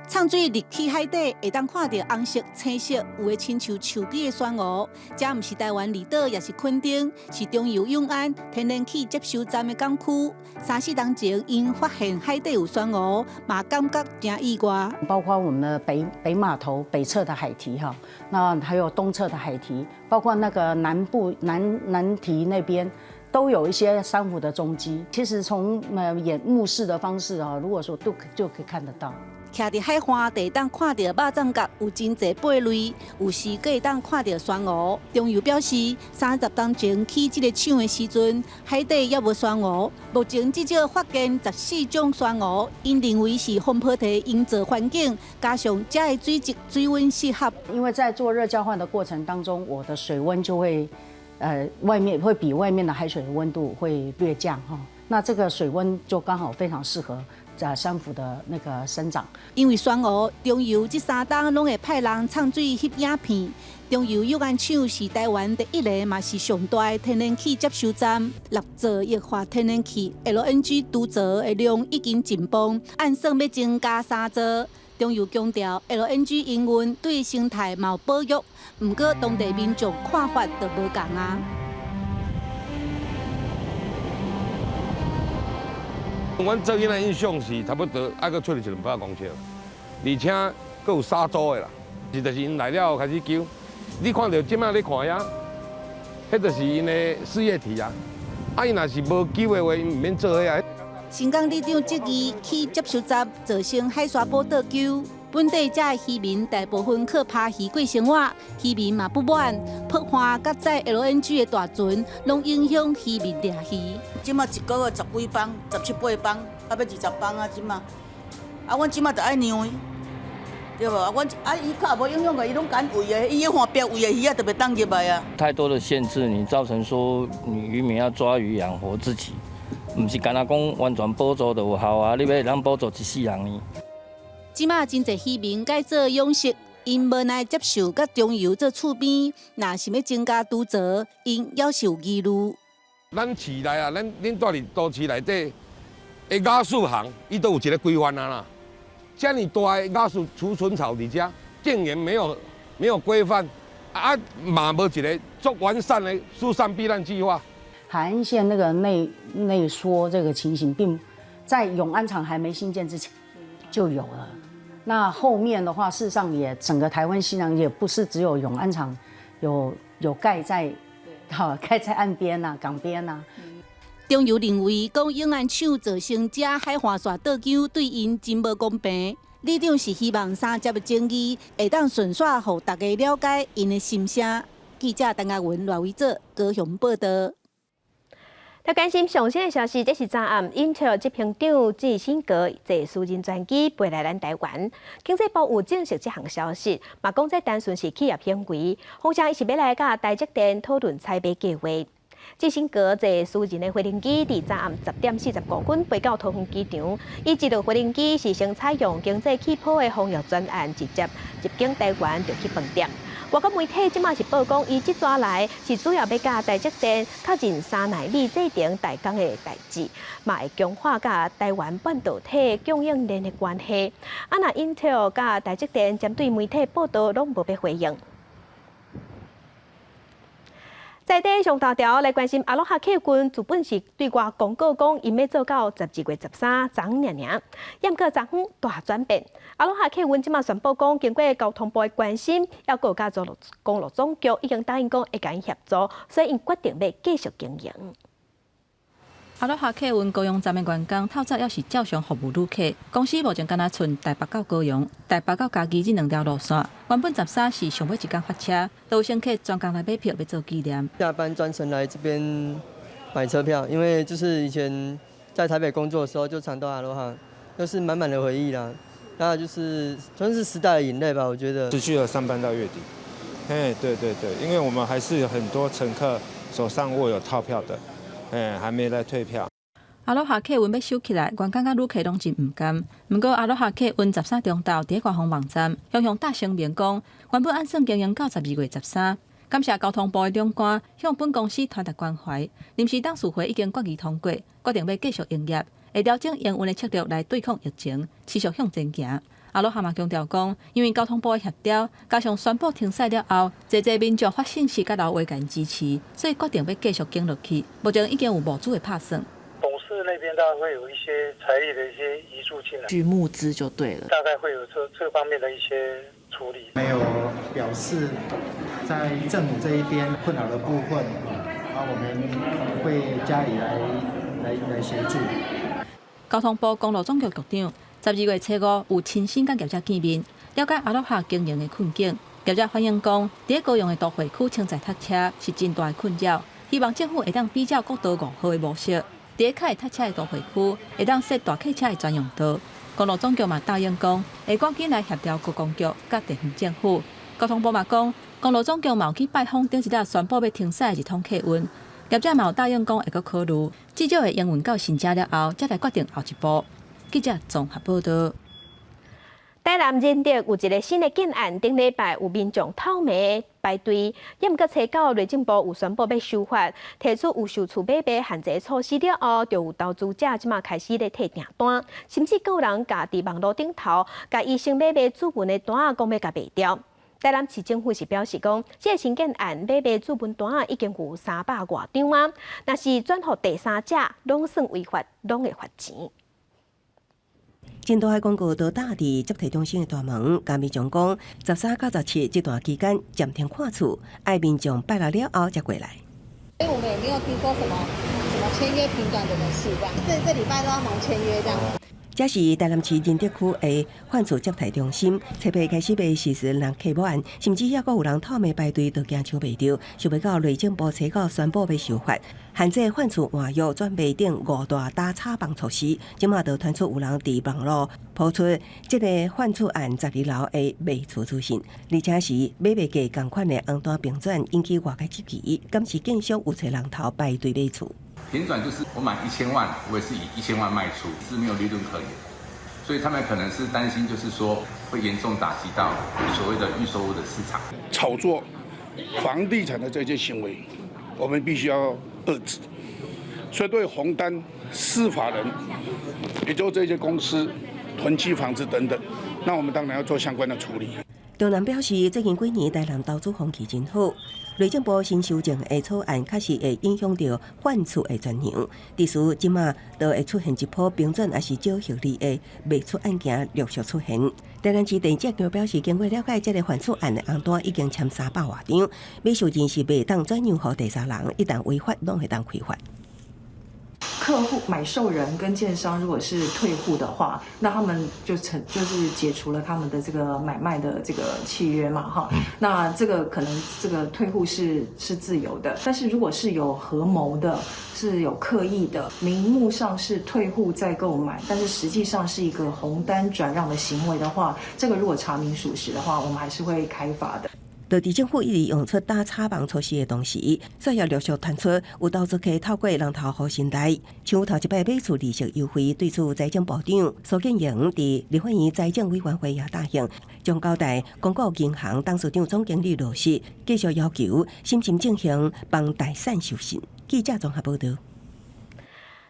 藏水入去海底，會當看著紅色、青色，有的親像樹枝的珊瑚。這毋是台灣離島，也是墾丁，是中油永安天然氣接收站的港區。三四冬前，𪜶發現海底有珊瑚，嘛感覺誠意外。包括我們的北碼頭北側的海堤哈，那還有東側的海堤，包括那個南部南堤那邊。都有一些珊瑚的蹤跡。其實從眼目視的方式啊，如果說都就可以看得到。徛佇海岸，就會當看著肉粽角有真濟貝類，有時閣會當看著珊瑚。中油表示，30冬前起這个廠的時陣，海底猶無珊瑚，目前至少發現14種珊瑚，𪜶認為是風波堤營造環境，加上遮的水質水溫適合。因為在做熱交換的過程當中，我的水溫就會，外面會比外面的海水的溫度會略降哈，那這個水溫就剛好非常適合在珊瑚的那個生長。因為珊瑚中油這三冬攏會派人藏水翕影片。中油永安廠是台灣第一个，嘛是上大的天然氣接收站，6座液化天然氣 LNG 貯槽的量已經緊繃，按算欲增加三座。中油強調，LNG 營運對生態嘛有保育，毋過當地民眾看法就無仝啊。阮做囡仔印象是差不多愛閣出去一兩百公尺，而且閣有沙洲的啦，是就是𪜶來了後開始救。你看著這擺你看遐，彼就是𪜶的事業體啊。啊，𪜶若是無救的話，𪜶毋免做彼啊。新港里長質疑起接收站造成海沙埔倒勼，本地遮的漁民大部分靠拋魚過生活，漁民嘛不滿，破岸佮載 LNG 的大船，攏影響漁民掠魚。這馬一個月十幾磅、十七八磅，啊欲20磅啊，這馬，啊，阮這馬就愛讓伊，對無？啊，阮啊，伊較無影響個，伊攏趕圍的，伊岸壁圍的魚仔就袂當入來啊。太多的限制，你造成說你漁民要抓魚養活自己。毋是干焦講完全補助就有效啊！你欲通補助一世人呢？這馬真濟漁民改做養殖，𪜶無奈接受佮中油做厝邊，若是欲增加貯槽，𪜶猶是有疑慮。咱市內啊，咱恁住佇都市內底的瓦斯行，伊都有一个規範啊啦。遮爾大的瓦斯儲存槽佇遮，竟然沒有規範，啊嘛無一个足完善的疏散避難計劃。海岸線那個內縮這個情形，並在永安廠還沒興建之前就有了。那後面的話，事實上也整個台灣西南也不是只有永安廠有蓋在，好蓋在岸邊吶、港邊吶。中油認為，講永安廠造成遮海岸線倒勼，對𪜶真無公平。里長是希望三接的爭議會當順紲，予大家了解𪜶的心聲。記者陳亞文、賴維哲高雄報導。來關心上新的消息，這是昨暗 Intel 執行長基辛格坐私人專機飛來咱台灣。經濟部有證實這項消息，嘛講這單純是企業行為，好像伊是欲來佮台積電討論採買計劃。基辛格坐私人的飛行機，佇昨暗10點45分飛到桃園機場。伊這路飛行機是先採用經濟氣泡的防疫專案，直接入境台灣就去飯店。外國媒體這馬是報講，伊這逝來是主要欲佮台積電確認三奈米製程代工的代誌，嘛會強化佮台灣半導體供應鏈的關係。啊，若 Intel 佮台積電針對媒體報道攏無欲回應。在佇上頭條來關心阿羅哈客運，原本是對外公告講，𪜶欲做到12月13昨昏爾爾，毋過昨昏大轉變。阿羅哈客運這馬宣布講，經過交通部的關心，猶閣佮公路總局已經答應講會共𪜶協助，所以𪜶決定欲繼續經營。阿羅哈客運高雄站的員工透早猶是照常服務旅客。公司目前干焦賰台北到高雄、台北到嘉義這兩條路線。原本13是上尾一工發車，都有乘客專工來買票欲做紀念。下班專程來這邊買車票，因為就是以前在台北工作的時候就常到阿羅哈，就是滿滿的回憶啦。那就是算是時代的眼淚吧，我覺得。持續了上班到月底。哎，對對對，因為我們還是有很多乘客手上握有套票的。哎，還沒來退票。阿羅哈客運欲收起來，員工佮旅客攏真毋甘。毋過阿羅哈客運13中晝佇官方網站雄雄大聲明講，原本按算經營到12月13，感謝交通部的長官向本公司傳達關懷。臨時董事會已經決議通過，決定欲繼續營業，會調整營運的策略來對抗疫情，持續向前行。阿羅哈嘛強調講，因為交通部的協調，加上宣布停駛了後，濟濟民眾發信息佮留話共支持，所以決定欲繼續經營落去。目前已經有募資的拍算。董事那邊大概會有一些財力的一些挹注進來，去募資就對了。大概會有這方面的一些處理。沒有表示在政府這一邊困擾的部分，啊，我們會加以來協助。交通部公路總局局長12月初五有親身佮業者見面，了解阿羅哈經營的困境。業者反映講，佇高雄的都會區穿在塞車是真大的困擾，希望政府會當比照國道5號的模式，佇較會塞車的都會區會當設大客車的專用道。公路總局嘛答應講，會趕緊來協調觀光局佮地方政府。交通部嘛講，公路總局嘛有去拜訪頂一日宣布欲停駛的日通客運，業者嘛有答應講會閣考慮，至少會營運到新車了後，才來決定後一步。記者綜合報道。台南仁德有一个新的建案，頂禮拜有民眾透暝排隊，猶毋過初九內政部有宣布欲修法，提出有售厝買賣限制措施了後，就有投資者這馬開始咧退訂單，甚至閣有人共佇網路頂頭，共伊先買賣主文的單仔講欲共賣掉。台南市政府是表示講，這个新建案買賣主文單仔已經有三百外張啊，若是轉予第三者，攏算違法，攏會罰錢。真大的廣告都貼佇接待中心的大門，共民眾講，13到17這段期間暫停看厝，愛民眾拜六了後才過來。所以我們也沒有聽說什麼什麼簽約平轉這種事，這樣這這禮拜都要忙簽約這樣。這是台南市仁德區的販厝接待中心，初八開始賣時陣人客滿，甚至猶閣有人透暝排隊都驚搶袂著，想袂到內政部初九宣布欲修法，限制販厝換約轉賣等五大打炒房措施，這馬就傳出有人佇網路拋出這个販厝案12樓的賣厝資訊，而且是買賣價仝款的紅單平轉，引起外界質疑，敢是建商有揣人頭排隊買厝？平轉就是我買一千萬，我也是以一千萬賣出，是沒有利潤可言，所以他們可能是擔心，就是說會嚴重打擊到所謂的預售屋的市場。炒作房地產的這些行為，我們必須要遏止。所以對紅單、私法人，也就這些公司囤積房子等等，那我們當然要做相關的處理。中南表示，最近幾年台南投資風氣真好，內政部新修正的草案確實會影響著販厝的轉讓，致使這馬都會出現一波平轉抑是少獲利的賣出案件陸續出現。台南市地政局表示，經過了解，這个販厝案的紅單已經簽三百外張，買受人是袂當轉讓予第三人，一旦違法，攏會當開罰。客戶買受人跟建商如果是退戶的話，那他們就成就是解除了他們的這個買賣的這個契約嘛，哈。那這個可能這個退戶是自由的，但是如果是有合謀的，是有刻意的，名目上是退戶再購買，但是實際上是一個紅單轉讓的行為的話，這個如果查明屬實的話，我們還是會開罰的。就佇政府一直用出打炒房措施的同時，煞也陸續傳出有投資客透過人頭戶信貸，像頭一擺買厝利息優惠，對此財政部長蘇建榮佇立法院財政委員會也答應，將交代公股銀行董事長總經理羅實，繼續要求審慎進行房貸產授信。記者綜合報導。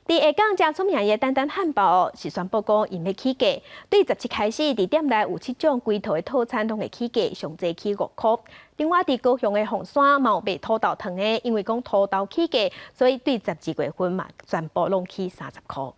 佇下港誠出名的丹丹漢堡是宣布講𪜶欲起價，對17開始，佇店內有七種規套的套餐攏會起價，上濟起5箍。另外，佇高雄的鳳山嘛有賣土豆糖的，因為講土豆起價，所以對12月份嘛全部攏起30箍。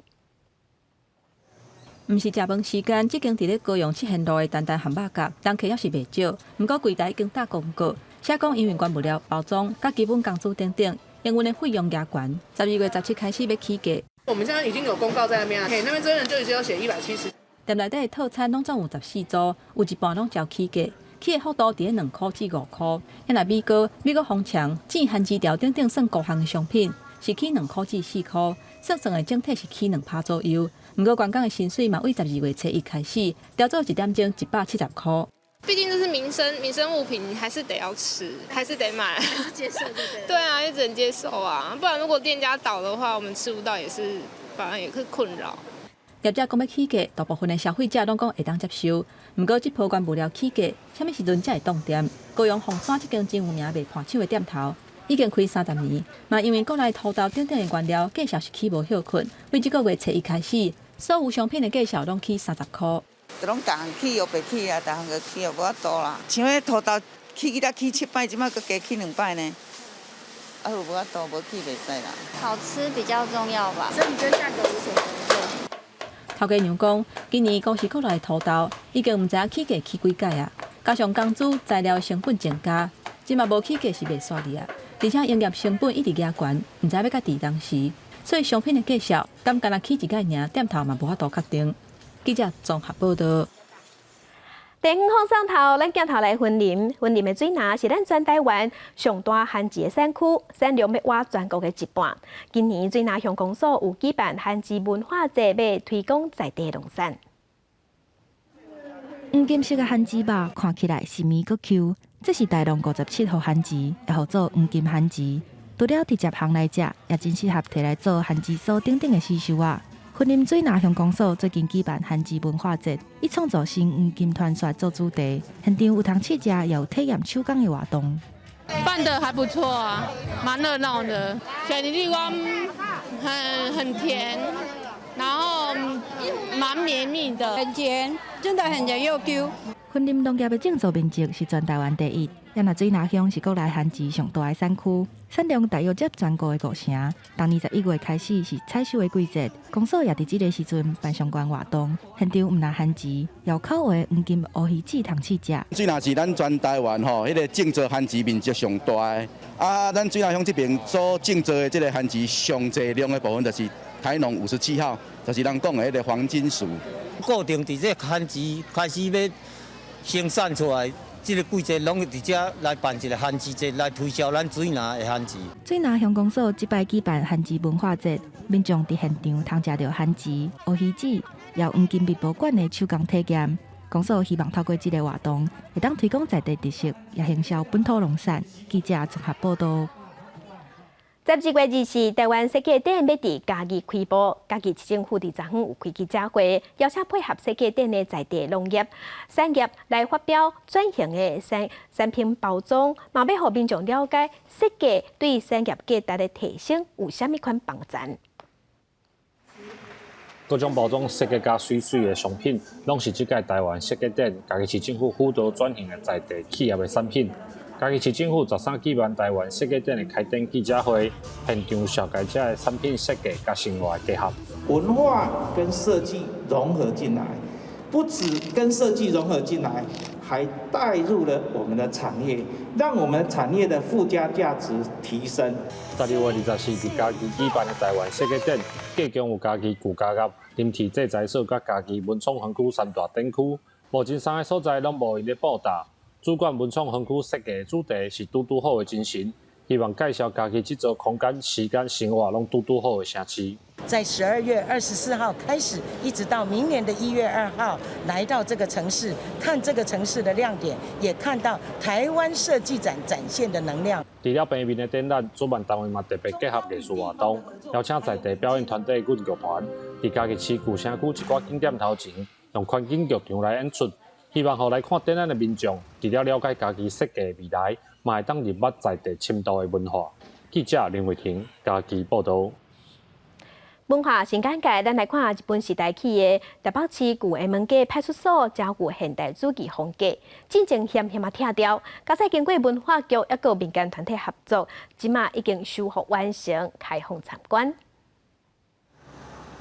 毋是食飯時間，這間佇咧高雄七賢路的丹丹漢堡角，人客猶是袂少。毋過櫃台已經貼公告，寫講因為原物料包裝、佮基本工資等等，營運的費用加懸，12月17開始欲起價。我們現在已經有公告在那邊啦，嘿，那邊真人就已經有寫170。店內底的套餐攏總有14組，有一半攏照起價，起的幅度佇咧2箍至5箍。若米糕、米糕紅腸、煎番薯條等等算高項的商品，是起2箍至4箍，算算的整體是起2%左右。毋過員工的薪水嘛，對12月初一開始調做一點鐘170箍。畢竟這是民生物品，你還是得要吃，還是得買，還是接受對不對？對啊，也只能接受啊，不然如果店家倒的話，我們吃不到也是，反而也是困擾。業者講欲起價，大部分的消費者攏講會當接受。毋過這波原物料起價，啥物時陣才會凍店？高雄鳳山這間真有名賣伴手的店頭，已經開30年，嘛因為國內土豆等等的原料價數是起無歇睏，對這個月初一開始，所有商品的價數攏起30箍。就攏逐項起又袂起啊，逐項個起又無法度啦。像彼土豆起起才起七擺，這擺閣加起2擺呢。啊，無法度，無起袂使啦。好吃比較重要吧。所以你覺得價格無所謂？頭家娘講，今年公司國內土豆已經毋知影起價起幾擺啊，加上工資材料成本增加，這馬無起價是袂煞去啊。而且營業成本一直加懸，毋知欲到佇當時，所以商品的價數敢干焦起一擺爾，店頭嘛無法度確定。記者綜合報導。地方放送頭，咱鏡頭來雲林，雲林的水林是咱全台灣上大番薯的產區，產量欲倚全國的一半。今年水林鄉公所有舉辦番薯文化節，欲推廣在地農產。黃金色的番薯肉看起來細膩閣 Q，這是大農57號番薯，也號做黃金番薯。除了直接烘來食，也真適合提來做番薯酥等等的市售仔。雲林水林鄉公所最近舉辦番薯文化節，以創造新黃金傳說做主題，現場有通試食，也有體驗手工的活動。辦得還不錯啊，蠻熱鬧的。雪梨地瓜很甜，然後蠻綿密的，很甜，真的很甜又 Q。雲林農業的種植面積是全台灣第一，也若水林鄉是國內番薯上大的產區，產量大約佔全國的5成。當年11月開始是採收的季節，公所也佇這个時陣辦相關活動，現場毋但番薯，也有口味黃金烏魚子通試食。水林是咱全台灣吼，彼个種植番薯面積上大的，啊，咱水林鄉這爿所種植的這个番薯上濟量的部分，就是台農57號，就是人講的彼个黃金薯。固定佇這番薯開始欲生產出來，這个季節攏佇遮來辦一个番薯節，來推銷咱水林的番薯。水林鄉公所這擺舉辦番薯文化節，民眾佇現場通食著番薯、烏魚子，也有黃金美寶館的手工體驗。公所希望透過這个活動，會當推廣在地特色，也行銷本土農產。記者綜合報導。12月24，台灣設計展欲佇嘉義開幕。嘉義市政府佇昨昏有開記者會，邀請配合設計展的在地農業產業來發表轉型的產品包裝，嘛欲予民眾了解設計對產業價值的提升有啥物款幫助。各種包裝設計甲媠媠的商品，攏是這屆台灣設計展嘉義市政府輔導轉型的在地企業的產品。嘉義市政府13舉辦台灣設計展的開展記者會，現場紹介這个產品設計佮生活的結合。文化跟設計融合進來，不止跟設計融合進來，還帶入了我們的產業，讓我們產業的附加價值提升。12月24佇嘉義舉辦的台灣設計展，計共有嘉義舊家業、林鐵製材所佮嘉義文創園區三大展區，目前三个所在攏無閒咧布達。主管文創園區設計的主題是拄拄好的精神，希望介紹嘉義這座空間、時間、生活攏拄拄好的城市。在12月24號開始，一直到明年的1月2號，來到這個城市，看這個城市的亮點，也看到台灣設計展展現的能量。除了平面的展覽，主辦單位嘛特別結合藝術活動，邀請在地表演團體阮劇團，佇嘉義市舊城區一寡景點頭前，用環境劇場來演出，希望予來看展覽的民眾，除了了解嘉義設計的未來，嘛會當認捌在地深度的文化。記者林慧婷嘉義報導。文化新簡介，咱來看日本時代起的台北市舊厦門街派出所，真具現代主義風格，進前險險仔拆掉，佳哉經過文化局抑閣民間團體合作，這馬已經修復完成，開放參觀。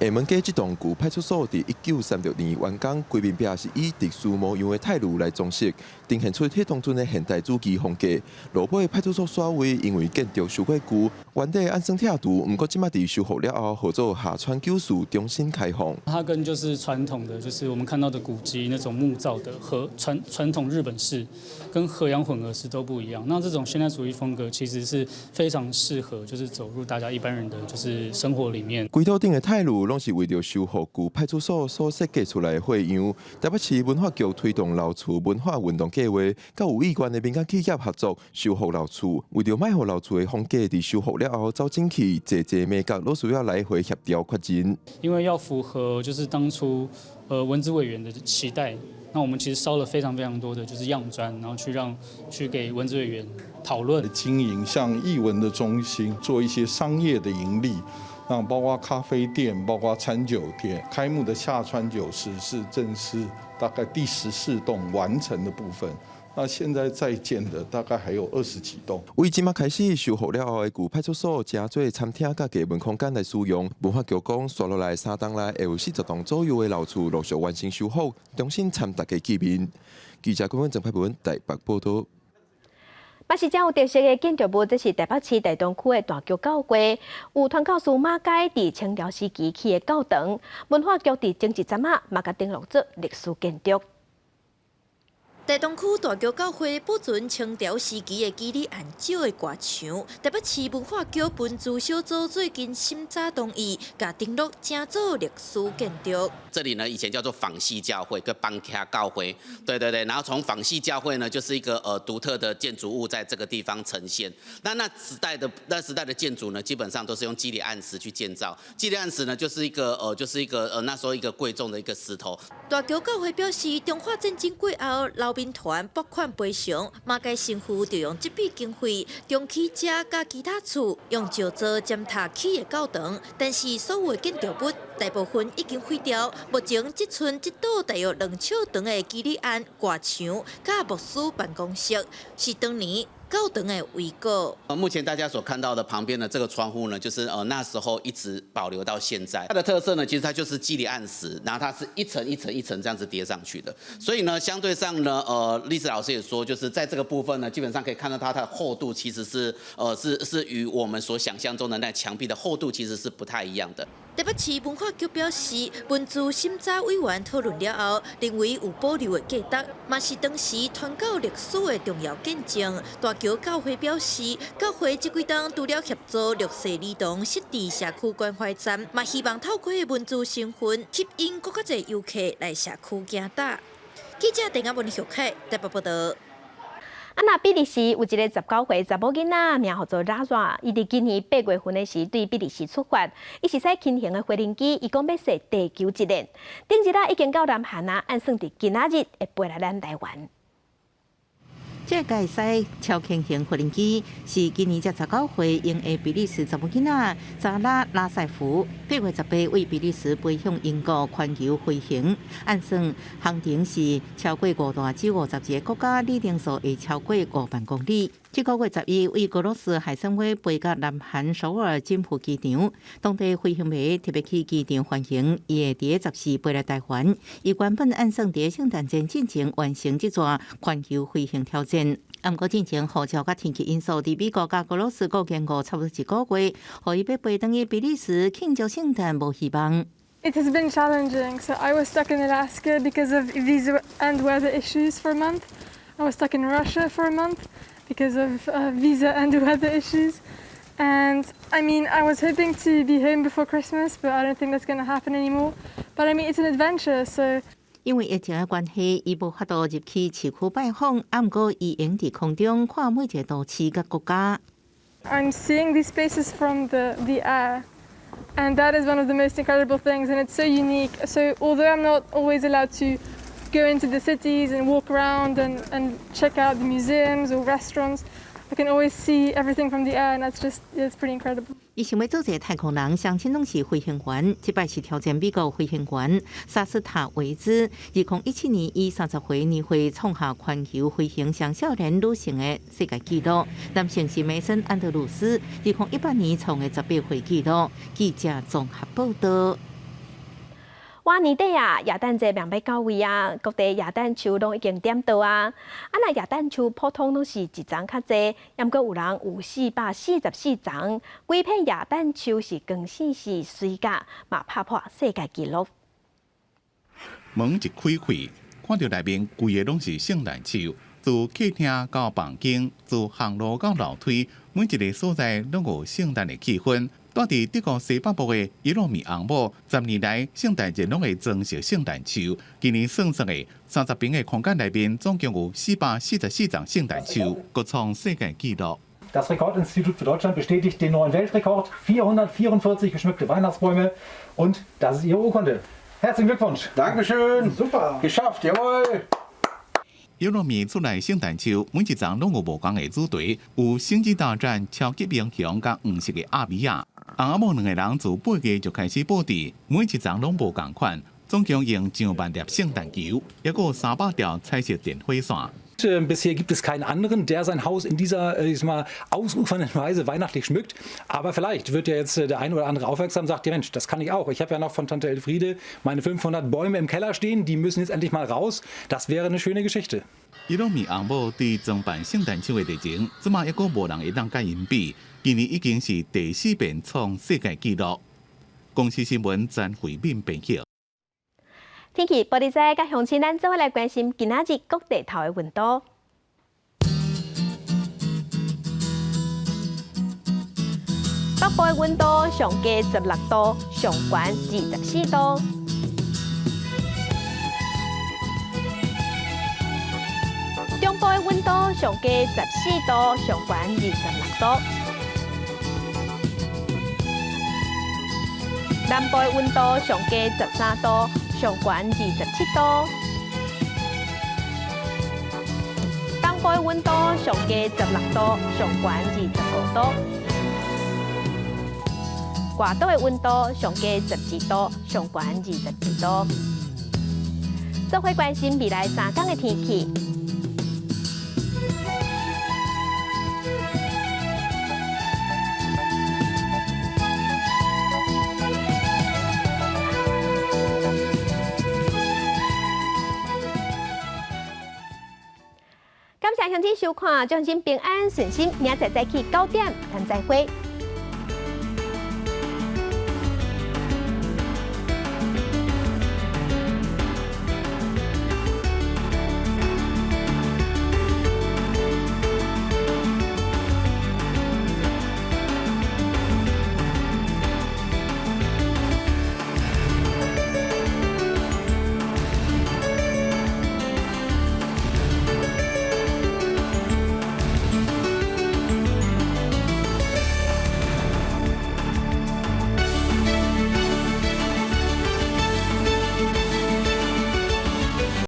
廈門街這棟舊派出所佇1936年完工，規面壁是以特殊模樣的泰爐來裝飾，呈現出彼當陣的現代主義風格。落尾派出所煞位因為建築傷過舊，原底按算拆除，毋過這馬佇修復了後，號做下川久司重新開放。它跟就是傳統的，就是我們看到的古蹟那種木造的和傳統日本式，跟和洋混合式都不一樣。那這種現代主義風格其實是非常適合，就是走入大家一般人的就是生活裡面。規套頂的泰爐攏是為著修復舊派出所所設計出來的花樣。台北市文化局推動老厝文化運動計劃，佮有意願的民間企業合作修復老厝，為著莫予老厝的風格佇修復了後走進去，濟濟眉角攏需要來回協調確認。因為要符合就是當初文資委員的期待，那我們其實燒了非常非常多的就是樣磚，然後去讓去給文資委員討論。經營像藝文的中心，做一些商業的盈利。那包括咖啡店，包括餐酒店，開幕的下川久司是正式大概第14棟完成的部分。那現在在建的大概還有20幾棟。為這馬開始修復了後的舊派出所，成做餐廳佮藝文空間來使用。文化局講，紲落來3冬內會有40棟左右的老厝陸續完成修復，重新參大家見面。記者郭文鄭派文台北報導。嘛是真有特色的建築物，這是台北市大東區的大橋教會，有傳教士馬偕佇清朝時期起的教堂，文化局佇前一陣仔嘛共登錄做歷史建築。大東區大橋教會保存清朝時期的肌理按石的外牆，台北市文化局文資小組最近審查同意，共登錄成做歷史建築。這裡呢，以前叫做訪系教會，個邦卡教會，對對對，然後從訪系教會呢，就是一個獨特的建築物，在這個地方呈現。那時代的建築呢，基本上都是用肌理按石去建造。肌理按石呢，就是一個那時候一個貴重的一個石頭。大橋教會表示，中法戰爭過後，勞民團撥款賠償，馬偕神父就用這筆經費重起這佮其他處用石做尖塔起的教堂，但是所有的建築物大部分已經毀掉。目前只賰這堵大約2尺長的肌理案外牆佮牧師辦公室，是當年教堂的遺構。目前大家所看到的旁邊的這個窗戶呢，就是那時候一直保留到現在。它的特色呢，其實它就是肌理按石，然後它是一層一層一層這樣子疊上去的。所以呢，相對上呢，歷史老師也說，就是在這個部分呢，基本上可以看到它的厚度其實是與我們所想象中的那牆壁的厚度其實是不太一樣的。台北市文化局表示，文資審查委員討論了後，認為有保留的價值，嘛是當時傳教歷史的重要見證。大橋教會表示，教會這幾冬除了協助弱勢兒童設置社區關懷站，嘛希望透過文資身份吸引閣較濟遊客來社區行踏。記者鄧亞文、許凱台北報導。啊，若比利時有一个19歲查某囡仔，名號做拉熱，伊佇今年8月份的時對比利時出發，伊是駛輕型的飛行機，伊講欲踅地球一輪。頂日啊，已經到南韓啊，按算佇今仔日會飛來咱台灣。這個駛超輕型飛行機是今年才19歲，英的比利時查某囡仔扎拉拉塞夫，8月18為比利時飛向英國環球飛行。按算航程是超過5大洲52個國家，里程數會超過5萬公里。這個月11為俄羅斯海參崴飛到南韓首爾金浦機場，當地飛行迷特別去機場歡迎，伊會佇14飛來台灣。伊原本按算佇聖誕節進前完成這逝環球飛行挑戰。毋過進前護照佮天氣因素，佇美國佮俄羅斯閣延誤差不多一個月，予伊欲飛轉去比利時慶祝聖誕無希望。 It has been challenging. So I was stuck in Alaska because of visa and weather issues for a month. I was stuck in Russia for a month. Because of visa and weather issues. And I mean, I was hoping to be home before Christmas, but I don't think that's going to happen anymore. But I mean, it's an adventure, so. 因為疫情的關係，伊無法度入去市區拜訪，啊，毋過伊會佇空中看每一個都市佮國家。 I'm seeing these spaces from the air, and that is one of the most incredible things, and it's so unique. So although I'm not always allowed to go into the cities and walk around and check out the museums or restaurants, I can always see everything from the air, and it's pretty incredible. 伊想欲做一个太空人，雙親攏是飛行員，這擺是挑戰美國飛行員薩斯塔維茲。2017年以30歲年歲創下環球飛行雙少年女性的世界紀錄。男性是梅森安德魯斯，2018年創的18歲紀錄。記者綜合報道。哇，年底啊，耶誕節命欲到位啊，各地耶誕樹攏已經點著啊。啊，若耶誕樹普通攏是一叢較濟，毋過有人有444叢，規片耶誕樹是光線是媠甲，嘛拍破世界紀錄。門一開開，看著內面規个攏是聖誕樹，自客廳到房間，自行路到樓梯，每一个所在攏有聖誕的氣氛。住佇德國西北部的伊洛米翁某，10年來聖誕節攏會裝飾聖誕樹。今年算算的，30平的空間內面總共有444叢聖誕樹，閣創世界紀錄。 Das Rekordinstitut für Deutschland bestätigt den neuen Weltrekord: 444 geschmückte Weihnachtsbäume. Und das ist Ihre Urkunde. Herzlichen Glückwunsch. Dankeschön. Super. Geschafft, jawohl. 伊洛米厝內聖誕樹每一叢攏有無仝的主題，有星際大戰、超級英雄佮黃色的鴨米仔。翁仔某兩個人自8月就開始佈置，每一叢攏無仝款，總共用上萬粒聖誕球，抑閣有300條彩色電火線。 Bisher gibt es keinen anderen, der sein Haus in dieser, ich sag mal, ausufernden Weise weihnachtlich schmückt. Aber vielleicht wird ja jetzt der eine oder andere aufmerksam und sagt: Ja Mensch, das kann ich auch. Ich habe ja noch von Tante Elfriede meine 500 Bäume im Keller stehen, die müssen jetzt endlich mal raus. Das wäre eine schöne Geschichte. 伊洛米翁某對裝扮聖誕樹的熱情，這馬抑閣無人會當佮𪜶比。今年已經是第四遍創世界紀錄。公視新聞詹慧敏編輯。天氣玻璃仔佮鄉親，咱做伙來關心今仔日各地頭的溫度。北部的溫度上低16度，上懸24度。中部的溫度上低14度，上懸26度。南部的溫度上低13度，上懸27度。東部的溫度上低16度，上懸25度。外島的溫度上低12度，上懸22度。做伙關心未來3天的天氣。感謝鄉親收看，祝鄉親平安順心，明仔載早起9點，咱再會。